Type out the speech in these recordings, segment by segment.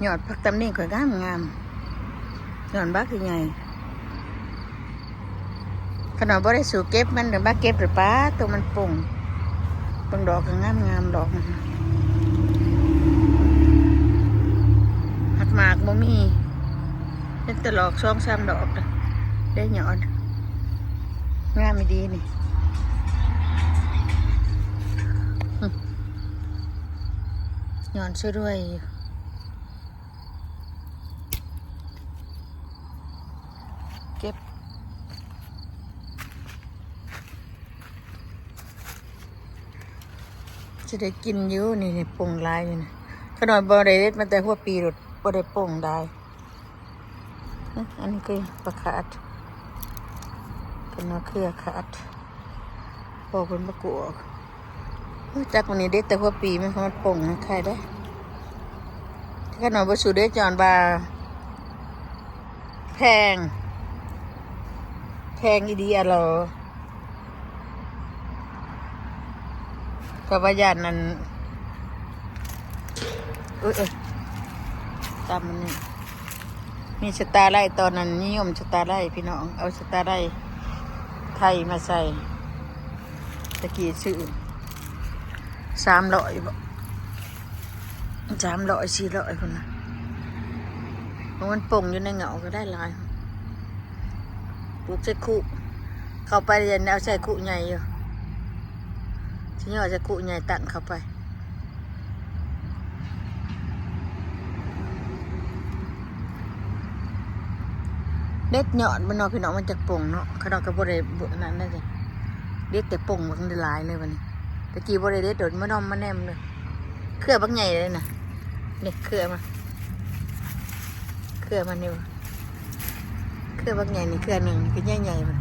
ຍອດຜັກຕຳນິຂ້ອຍງາມໆ ຍອດບັກໃຫຍ່. ຂະໜ້ອຍບໍ່ໄດ້ສູ່ເກັບມັນ ມາເກັບແລ້ວປາດໂຕ ມັນປົ່ງ ເບິ່ງດອກກໍງາມໆ ດອກມັນ ຫາກໝາກບໍ່ມີ ເຫັນແຕ່ດອກສອງສາມດອກເດ້. ຍອດງາມອີ່ຫຼີນີ້ ຍອດສວຍໆຢູ່. ເກັບ ຊິໄດ້ກິນຢູ່ນີ້ ນີ້ປົ່ງຫຼາຍຢູ່ນະ. ຂະນ້ອຍບໍ່ໄດ້ເດັດມາແຕ່ຫົວປີໂລດ ບໍ່ໄດ້ປົ່ງຫຼາຍ. ອັນນີ້ຄືປາຂາດ ເພິ່ນວ່າເຄືອຂາດ ພໍເພິ່ນບໍ່ກູ້ອອກ. ໂອ້ຍ ຈັກມື້ນີ້ເດັດແຕ່ຫົວປີ ມັນ ມັນປົ່ງໃຫ້ໄຂ່ໄດ້. ຂະນ້ອຍບໍ່ສູ້ເດ້ ຍ້ອນວ່າແພງ ແພງອີ່ຫຼີອະຫຼໍ. ກໍວ່າຢ້ານນັ້ນ ເອີຍ ຕຳມັນນີ້ ມີສະຕາໄລ ຕອນນັ້ນນິຍົມສະຕາໄລ ພີ່ນ້ອງ ເອົາສະຕາໄລໄທມາໃສ່. ຕະກີ້ຊື້ສາມຮ້ອຍບໍ ສາມຮ້ອຍ ສີ່ຮ້ອຍພຸ້ນນະ. ມັນປົ່ງຢູ່ໃນເຫງົ້າກໍໄດ້ຫຼາຍ ປູກໃສ່ຄຸ ເຂົ້າໄປ ເອົາໃສ່ຄຸໃຫຍ່ຢູ່ ຊິຍໍໃສ່ຄຸໃຫຍ່ຕັ້ງເຂົ້າໄປ. ເດັດຍອດມັນເນາະ ພີ່ນ້ອງ ມັນຈັກປົ່ງເນາະ. ຂະນ້ອຍກໍບໍ່ໄດ້ ອັນນັ້ນເດ້ ເດັດແຕ່ປົ່ງບັກຫຼາຍເລີຍບັດນີ້. ຕະກີ້ບໍ່ໄດ້ເດັດໂດດ ມານອມມາແນມເລີຍ. ເຄືອບັກໃຫຍ່ເລີຍນະ ນີ້ເຄືອມັນ ເຄືອມັນນີ້ ເຄືອບັກໃຫຍ່ນີ້ ເຄືອໜຶ່ງນີ້ກໍໃຫຍ່ໆ ມັນ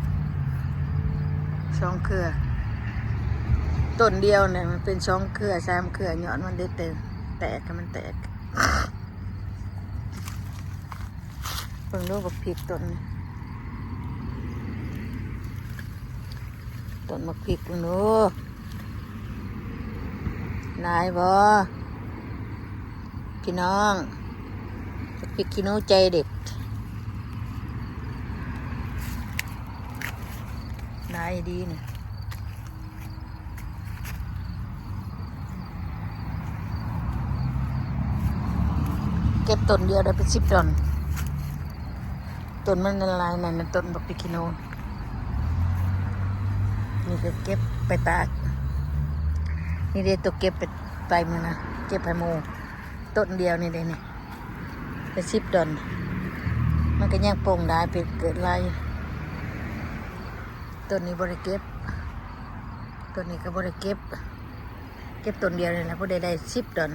ສອງເຄືອ ຕົ້ນດຽວນີ້ມັນເປັນສອງເຄືອ ສາມເຄືອ ຍອດມັນເດັດແຕ່ແຕກ ໃຫ້ມັນແຕກ. ເບິ່ງດູບັກພິກຕົ້ນນີ້ ຕົ້ນບັກພິກເບິ່ງດູ ຫຼາຍບໍ່ພີ່ນ້ອງ? ບັກພິກຂີ້ໜູໃຈເດັດ ຫຼາຍດີນີ້. ເກັບຕົ້ນດຽວໄດ້ເປັນສິບດອນ ຕົ້ນມັນຫຼາຍໆ ນັ້ນນະ ຕົ້ນບັກພິກຂີ້ໜູ. ນີ້ກໍເກັບໄປຕາກ ນີ້ເດ້ ໂຕເກັບໄປ ໄປມື້ນະ ເກັບໃຫ້ໝູ່. ຕົ້ນດຽວນີ້ເດ້ນີ້ ເປັນສິບດອນ ມັນກໍຍັງປົ່ງຫຼາຍ ເປັນເກີດຫຼາຍຢູ່. ຕົ້ນນີ້ບໍ່ໄດ້ເກັບ ຕົ້ນນີ້ກໍບໍ່ໄດ້ເກັບ ເກັບຕົ້ນດຽວນີ້ແຫຼະ ພໍໄດ້ ໄດ້ສິບດອນ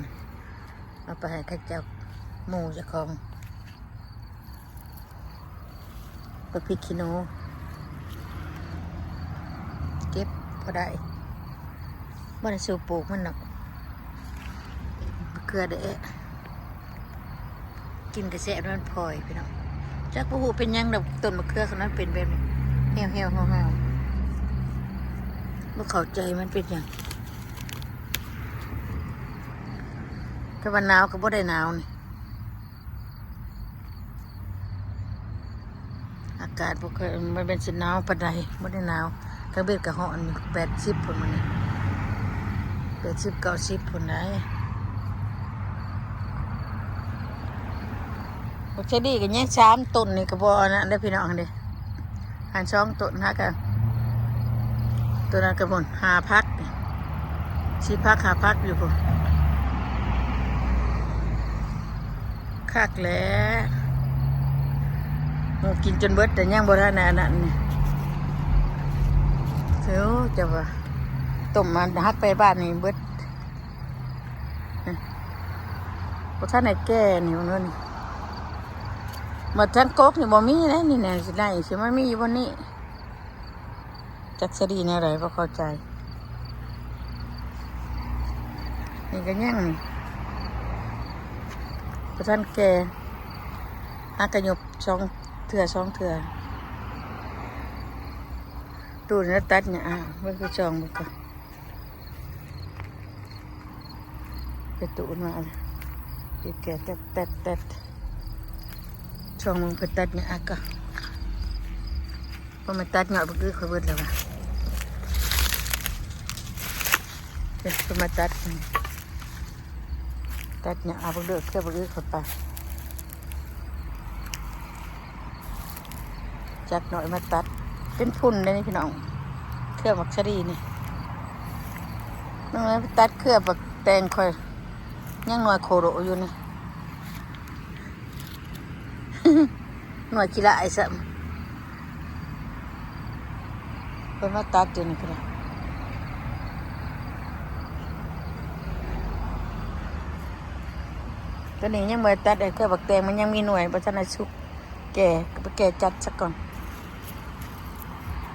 ເອົາໄປໃຫ້ເຂົາເຈົ້າ ໝູ່ເຈົ້າຂອງ. ບັກພິກຂີ້ໜູ ເກັບພໍໄດ້ ບໍ່ໄດ້ສູ້ປູກມັນດອກ ມະເຂືອແດະ ກິນກະແຊບ ມັນພອຍພີ່ນ້ອງ. ຈັກບໍ່ຮູ້ເປັນຫຍັງດອກ ຕົ້ນມະເຂືອຂະນ້ອຍເປັນແບບນີ້ ແຫ້ວໆ ເຫົ່າໆ ບໍ່ເຂົ້າໃຈມັນເປັນຫຍັງ. ແຕ່ວ່າໜາວກໍບໍ່ໄດ້ໜາວນີ້ ອາກາດບໍ່ຄ່ອຍ ມັນເປັນຊິໜາວປານໃດ ບໍ່ໄດ້ໜາວ. ກາງເວັນກໍຮ້ອນຢູ່ ແປດສິບພຸ້ນ ມື້ນີ້ ແປດສິບ ເກົ້າສິບພຸ້ນໃດ໋. ບັກເຊີດີ້ກໍຍັງສາມຕົ້ນນີ້ ກໍບໍ່ອັນນັ້ນເດ້ພີ່ນ້ອງເດ້. ຫັ້ນສອງຕົ້ນ ຫາກະ ຕົ້ນນັ້ນກະພຸ້ນ ຫາພັກ ສີ່ພັກ ຫ້າພັກຢູ່ພຸ້ນ. ຄັກແຫຼະ ໝູ່ກິນຈົນເບິດ ແຕ່ຍັງບໍ່ທັນໄດ້ອັນນັ້ນນີ້. ໂອ້ ເຈົ້າວ່າ ຕົ້ນມາຫັກໄປບ້ານນີ້ເບິດ ບໍ່ທັນໄດ້ແກ່ນີ້ ເບິ່ງເດີນີ້. ມາທັງກົກນີ້ບໍ່ມີແລ້ວນີ້ນະ ຊິໄດ້ ຊິມາມີຢູ່ບ່ອນນີ້. ຈັກສະດີແນວໃດ ບໍ່ເຂົ້າໃຈ. ນີ້ກໍຍັງນີ້ ບໍ່ທັນແກ່ ຫາກະຍົບສອງເທື່ອ ສອງເທື່ອ. ຕູ້ນີ້ຕັດຫຍ້າ ເບິ່ງ ໄປສ່ອງເບິ່ງກ່ອນ. ໄປຕູ້ມາ ແກ່ແຕັດໆໆ ຊ່ວງມັນເພິ່ນຕັດຫຍ້າກະ ເພິ່ນມາຕັດຫຍ້າບັກອຶຂ້ອຍເບິດແລ້ວວ່າ ເພິ່ນມາຕັດ ຕັດຫຍ້າເອົາບັກເດືອກເຄືອບັກອຶເຂົ້າໄປ ຈັກໜ້ອຍມາຕັດ ເປັນຝຸ່ນເດ້ນີ້ພີ່ນ້ອງ ເຄືອບັກສາລີນີ້ ນ້ອງໄປຕັດເຄືອບັກແຕງຂ້ອຍ ຍັງໜ່ວຍໂຄໂລຢູ່ນີ້ ໜ່ວຍຂີ້ຫຼ້າຍຊ້ຳ ເພິ່ນມາຕັດຢູ່ນີ້ກໍໄດ້ ຕົວນີ້ຍັງບໍ່ໄດ້ຕັດ ເອີ ເຄືອບັກແຕງມັນຍັງມີໜ່ວຍ ບໍ່ທັນໄດ້ສຸກ ແກ່ ກໍໄປແກ່ຈັດຊະກ່ອນ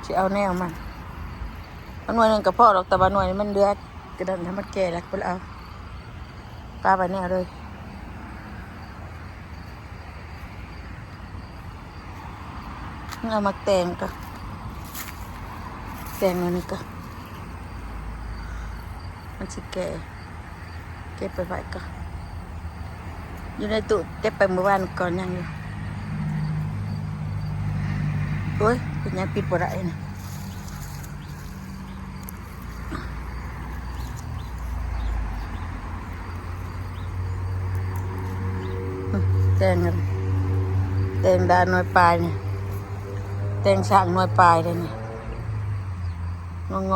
ຊິເອົາແນວມັນ ເອົາໜ່ວຍໜຶ່ງກໍພໍດອກ ແຕ່ວ່າໜ່ວຍນີ້ມັນເຫຼືອ ກໍນັ້ນ ຖ້າມັນແກ່ແລ້ວກໍບໍ່ໄດ້ເອົາ ປະໄວ້ແນວເລີຍ ເອົາໝາກແຕງກໍ ແຕງອັນນີ້ກໍ ມັນຊິແກ່ ເກັບໄປໄວ້ກ່ອນ ຢູ່ໃນຕູ້ເກັບໄປມື້ວານກ່ອນ ຍັງຢູ່ ໂອ້ຍ ເປັນຫຍັງປິດບໍ່ໄດ້ນະ ແຕງ ແຕງດາໜ່ວຍປາຍນີ້ ແຕງຊ້າງໜ່ວຍປາຍເດ້ນີ້ ງໍໆ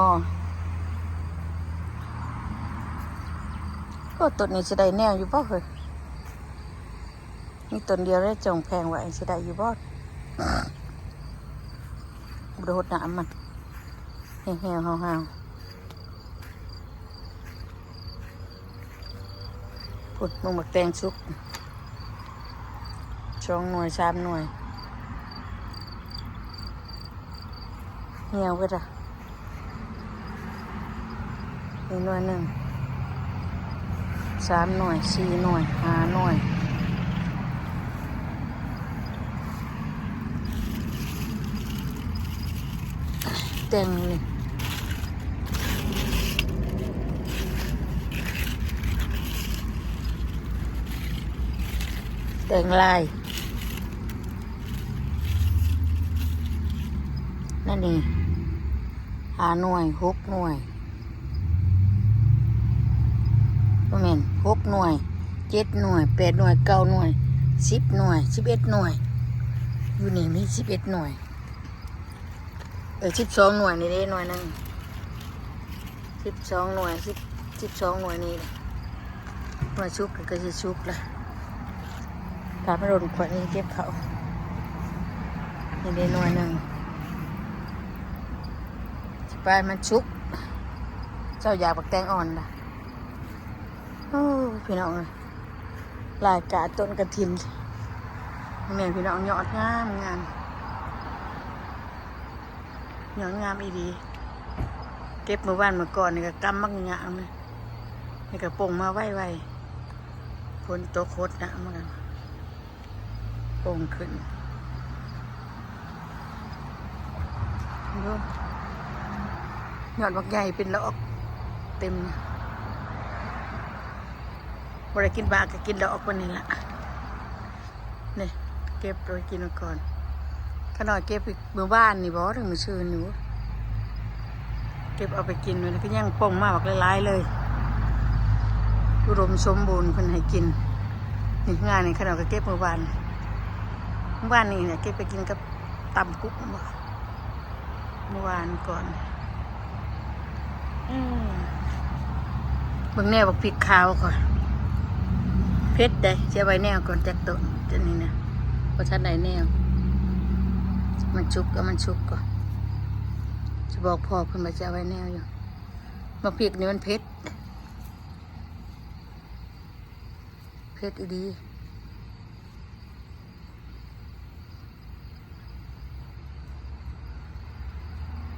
ໂອ້ ຕົ້ນນີ້ຊິໄດ້ແນວຢູ່ບໍ່ເຮີ້ຍ? ມີຕົ້ນດຽວເດ້ ຈ່ອງແພງໄວ້ ຊິໄດ້ຢູ່ບໍ່? ບໍ່ໄດ້ຫົດນ້ຳມັນ ແຫ້ງໆ ຫາວໆ ພຸ້ນ ເບິ່ງໝາກແຕງສຸກ ສອງໜ່ວຍ ສາມໜ່ວຍ ຫ່ຽວເບິດລະ ນີ້ໜ່ວຍໜຶ່ງ ສາມໜ່ວຍ ສີ່ໜ່ວຍ ຫ້າໜ່ວຍ ແຕງນີ້ ແຕງລາຍ ນັ້ນນີ້ ຫ້າໜ່ວຍ ຫົກໜ່ວຍ ບໍ່ແມ່ນ ຫົກໜ່ວຍ ເຈັດໜ່ວຍ ແປດໜ່ວຍ ເກົ້າໜ່ວຍ ສິບໜ່ວຍ ສິບເອັດໜ່ວຍ ຢູ່ນີ້ມີສິບເອັດໜ່ວຍ ເອີ ສິບສອງໜ່ວຍນີ້ເດ້ ໜ່ວຍໜຶ່ງ ສິບສອງໜ່ວຍ ສິບ ສິບສອງໜ່ວຍນີ້ ໜ່ວຍສຸກກໍຊິສຸກລະ ຖ້າມັນດົນຂ້ອຍນີ້ເກັບເຂົ້າ ນີ້ເດ້ໜ່ວຍໜຶ່ງ ຊິປາຍມັນສຸກ ເຈົ້າຢາກບັກແຕງອ່ອນລະ ໂອ້ ພີ່ນ້ອງເອີຍ ຫຼາຍກາດຕົ້ນກະຖິນ ແມ່ນພີ່ນ້ອງ ຍອດງາມໆ ຍອດງາມອີ່ຫຼີ ເກັບມື້ວານມື້ກ່ອນນີ້ກໍກຳບັກໃຫຍ່ໆ ນີ້ກໍປົ່ງມາໄວໆ ຝົນຕົກຫົດນະ ມັນກໍປົ່ງຂຶ້ນ ເບິ່ງ ຍອດບັກໃຫຍ່ເປັນດອກເຕັມ ບໍ່ໄດ້ກິນໝາກກໍກິນດອກມັນນີ້ລະ ນີ້ ເກັບໄວ້ກິນກ່ອນ ຂະນ້ອຍເກັບມື້ວານນີ້ບໍ ຫຼືມື້ຊືນນີ້ບໍ ເກັບເອົາໄປກິນ ມັນກໍຍັງປົ່ງມາບັກຫຼາຍໆເລີຍ ອຸດົມສົມບູນເພິ່ນໃຫ້ກິນ ນີ້ງານນີ້ຂະນ້ອຍກໍເກັບມື້ວານ ມື້ວານນີ້ແຫຼະ ເກັບໄປກິນກັບ ຕຳກຸ້ງບໍ່ ເມື່ອວານກ່ອນ ອືມ ເບິ່ງແນວບັກພິກຂາວກ່ອນ ເຜັດເດ້ ຊິເອົາໄວ້ແນວກ່ອນຈັກຕົ້ນ ຈັ່ງນີ້ນະ ບໍ່ທັນໄດ້ແນວ ມັນສຸກກໍມັນສຸກກ່ອນ ຊິບອກພໍ່ເພິ່ນວ່າຊິເອົາໄວ້ແນວຢູ່ ບັກພິກນີ້ມັນເຜັດ ເຜັດອີ່ຫຼີ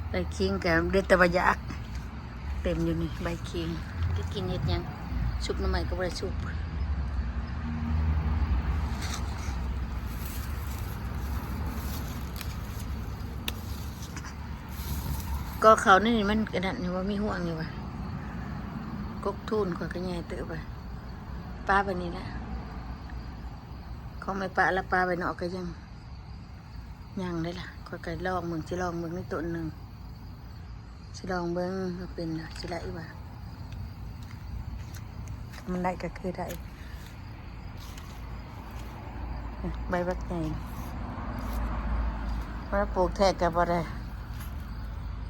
ໃບຂີງກໍເດັດແຕ່ວ່າຢາກ ເຕັມຢູ່ນີ້ໃບຂີງ ຈະກິນເຮັດຫຍັງ ຊຸບໜໍ່ໄມ້ກໍບໍ່ໄດ້ຊຸບ ກໍເຂົ້າໃນນີ້ມັນກະນັ້ນນີ້ວ່າ ມີຫ່ວງນີ້ວ່າ ກົກທູນຂ້ອຍກໍໃຫຍ່ເຕີບວ່າ ປະໄວ້ນີ້ແຫຼະ ຂອງແມ່ປ້າລະປາໄວ້ນອກກໍຍັງ ຍັງໄດ໋ລະ. ຂ້ອຍກໍລອງເບິ່ງ ຊິລອງເບິ່ງໃນຕົ້ນໜຶ່ງ ຊິລອງເບິ່ງວ່າເປັນ ຊິໄດ້ບໍ່ ມັນໄດ້ກໍຄືໄດ້. ໃບບັກໃຫຍ່ ມາປູກແທ້ກໍບໍ່ໄດ້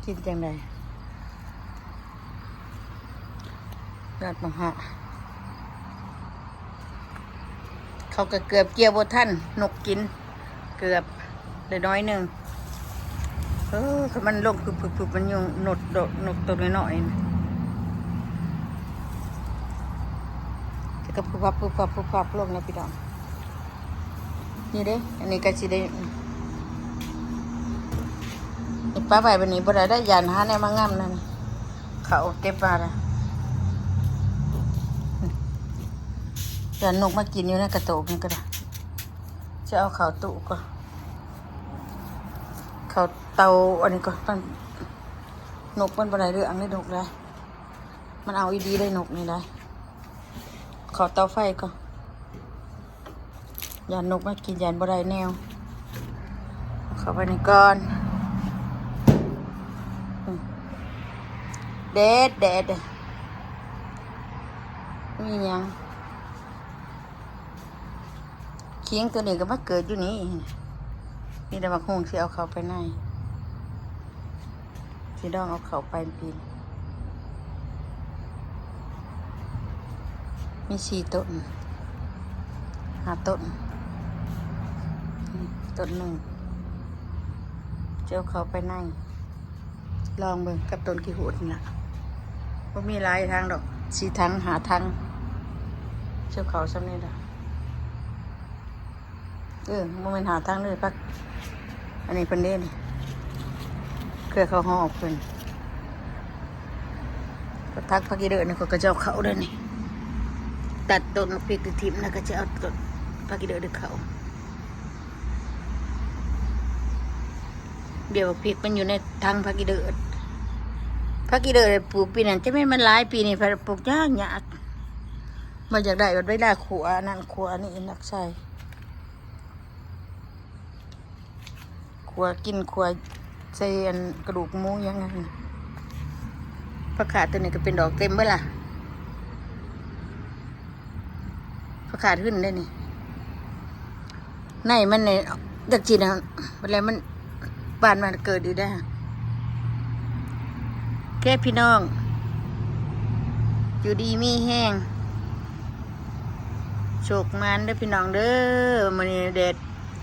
ກິນຈັ່ງໃດ ຍອດມະຫາ ເຂົາກໍເກືອບກ່ຽວບໍ່ທັນ ນົກກິນ ເກືອບໄດ້ໜ້ອຍໜຶ່ງ. ເອີ ຄັນມັນລົງປຶບໆ ມັນຍຸງນົກ ນົກໂຕນ້ອຍໆ ແລ້ວກໍປຶບປັບ ປຶບປັບ ປຶບປັບລົງນະພີ່ນ້ອງ. ນີ້ເດ້ ອັນນີ້ກໍຊິໄດ້ ນີ້ປະໄວ້ແບບນີ້ບໍ່ໄດ້ ໄດ້ຢ້ານຫາແນວມາງຳນັ້ນ ເຂົ້າເກັບມາລະ ຢ້ານນົກມາກິນຢູ່ໃນກະໂຕກນີ້ກໍໄດ້. ຈະເອົາເຂົ້າຕູ້ກໍ ເຂົ້າເຕົາອັນນີ້ກໍ ມັນ ນົກມັນບໍ່ໄດ້ເລື່ອງເດ້ ນົກໄດ້ ມັນເອົາອີ່ດີໄດ້ນົກນີ້ໄດ້. ເຂົ້າເຕົາໄຟກໍ ຢ້ານນົກມາກິນ ຢ້ານບໍ່ໄດ້ແນວ ເຂົ້າໄປນີ້ກ່ອນ. ອືມ ແດດ ແດດ ມີຫຍັງ? ຂີງຕົວນີ້ກໍມາເກີດຢູ່ນີ້ ມີແຕ່ໝາກຫຸ່ງຊິເອົາເຂົ້າໄປໃນ ຊິລອງເອົາເຂົ້າໄປປີນ. ມີສີ່ຕົ້ນ ຫ້າຕົ້ນ ຕົ້ນໜຶ່ງ ຊິເອົາເຂົ້າໄປໃນ. ລອງເບິ່ງກັບຕົ້ນຂີ້ຫູດນີ້ລະ ບໍ່ມີຫຼາຍຖັງດອກ ສີ່ຖັງ ຫ້າຖັງ ເຈົ້າເຂົ້າຊ່ຳນີ້ລະ. ເອີ ບໍ່ແມ່ນຫ້າຖັງເດີ ຜັກ ອັນນີ້ເພິ່ນເດ້ນີ້ ເຄືອເຂົ້າຫອມເພິ່ນ. ຜັກ ຜັກອີເດີນີ້ ຂ້ອຍກໍຈະເອົາເຂົ້າເດີນີ້ ຕັດຕົ້ນໝາກພິກນີ້ຖິ້ມ ແລ້ວກໍຈະເອົາຕົ້ນຜັກອີເດີເຂົ້າ. ດຽວພິກມັນຢູ່ໃນຖັງຜັກອີເດີ ຜັກອີເດີປູກປີນັ້ນ ຈະແມ່ນມັນຫຼາຍ ປີນີ້ພັດປູກຍາກຍາກ ບໍ່ຢາກໄດ້ ບັດເວລາຂົ້ວອັນນັ້ນ ຂົ້ວອັນນີ້ ນັກໃສ່ ຂົ້ວກິນ ຂົ້ວໃສ່ອັນກະດູກໝູຫຍັງຫັ້ນ. ຜັກຂາດຕົວນີ້ກໍເປັນດອກເຕັມເບິດລະ ຜັກຂາດຫຶ້ນເດ້ນີ້ ໃນມັນນີ້ ຈັກຊິນະ ບັດແລ້ວມັນບານມາເກີດອີກເດ້. ໂອເຄພີ່ນ້ອງ ຢູ່ດີມີແຮງ ໂຊກໝານເດີພີ່ນ້ອງເດີ. ມື້ນີ້ແດດ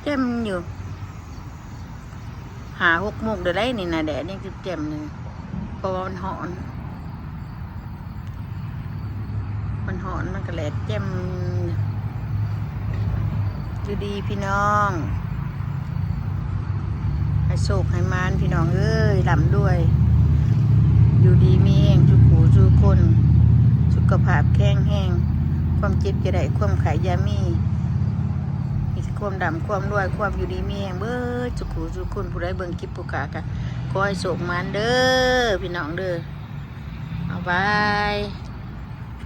ແຈ່ມຢູ່ ຫ້າຫົກໂມງເດີໄດ໋ນີ້ນະ ແດດຍັງແຈ່ມໆ ນີ້ ເພາະວ່າມັນຮ້ອນ ມັນຮ້ອນ ມັນກໍແດດແຈ່ມ. ຢູ່ດີພີ່ນ້ອງ ໃຫ້ໂຊກໃຫ້ໝານພີ່ນ້ອງເອີຍ ລ່ຳລວຍ ຢູ່ດີມີແຮງ ສູ່ຜູ້ສູ່ຄົນ ສຸຂະພາບແຂງແຮງ ຄວາມເຈັບຢ່າໄດ້ ຄວາມໄຂ້ຢ່າມີ ມີແຕ່ຄວາມລ່ຳຄວາມລວຍ ຄວາມຢູ່ດີມີແຮງເບິດສຸຂູສຸຄົນ. ຜູ້ໃດເບິ່ງຄລິບຜູ້ຂ້າກໍຂໍໃຫ້ໂຊກໝານເດີພີ່ນ້ອງເດີ. ບາຍບາຍ.